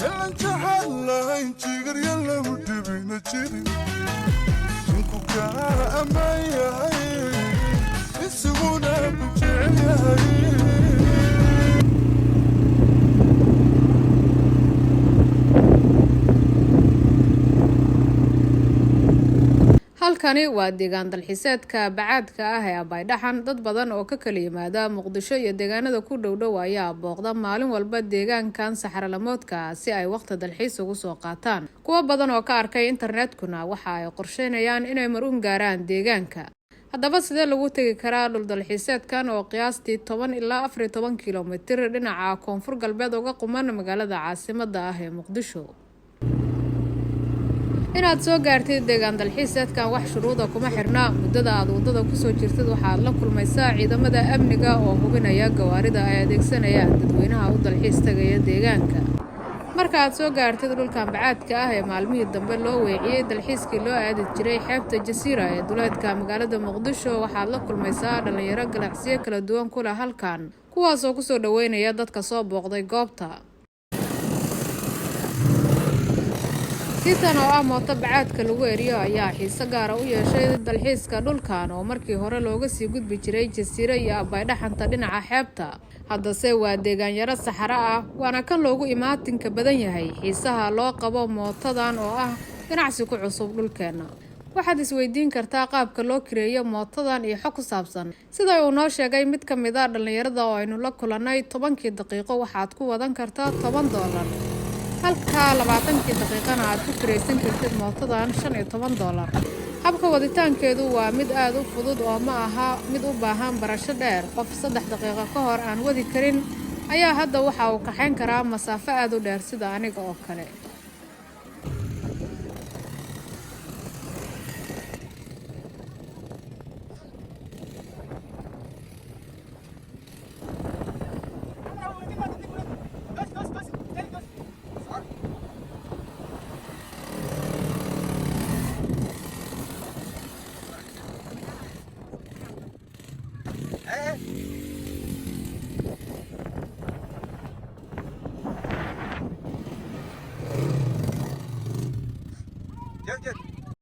Meelan jaxad lahayn, jigarya lagu dhibina jirin, ninku kaa ammaan yahay, isaguna ku jecel yahay. Halkani waa deegaan dalxiiseedka bacaadka ah ee Abaydhaxan. Dad badan oo ka kala yimaada Muqdisho iyo deegaanada ku dhowdhow ayaa booqda maalin walba deegaankan saxaralamoodka si ay waqti dalxiis ugu soo qaataan. Kuwo badan oo ka arkay internetkuna waxa ay qorsheynayaan inay mar-uun gaaraan deegaanka. Haddaba, sidee lagu tegi karaa dhul dalxiiseedkan oo qiyaastii 10 ilaa 14 kilomitir dhinaca koonfur galbeed uga quman magaalada caasimada ah ee Muqdisho? Inaad soo gaartid deegaan dalxiiseedkan wax shuruuda kuma xirna. Muddada aad waddada kusoo jirtid, waxaad la kulmaysaa ciidamada amniga oo hubinaya gawaarida ay adeegsanayaan dadweynaha u dalxiis tagaya deegaanka. Marka aad soo gaartid dhulkan bacaadka ah ee maalmihii dambe loo weeciyey dalxiiskii loo aadi jiray xeebta Jasiira ee duleedka magaalada Muqdisho, waxaad la kulmaysaa dhalinyaro ganacsiyo kala duwan ku leh halkan, kuwaasoo kusoo dhaweynaya dadka soo booqday goobta. Titan oo ah mooto bacaadka lagu eriyo ayaa xiise gaara u yeeshay dalxiiska dhulkan oo markii hore looga sii gudbi jiray Jasiiro iyo Abaydhaxanta dhinaca xeebta. Haddase waa deegaan yaro saxaro ah, waana kan loogu imaatinka badan yahay xiisaha loo qabo mootadan oo ah ganacsi ku cusub dhulkeena. Waxaad isweydiin kartaa qaabka loo kireeyo mootadan iyo xog ku saabsan. Sida uu noo sheegay mid ka mid a dhallinyarada oo aynu la kulannay, 10-kii daqiiqo waxaad ku wadan kartaa $10, halka 20-kii daqiiqana aad ku kiraysan kartid mootadan $15. Habka waditaankeedu waa mid aada u fudud oo ma aha mid u baahan barasho dheer. Qof 3 daqiiqo ka hor aan wadi karin ayaa hadda waxa uu kaxayn karaa masaafo aada u dheer, sida aniga oo kale.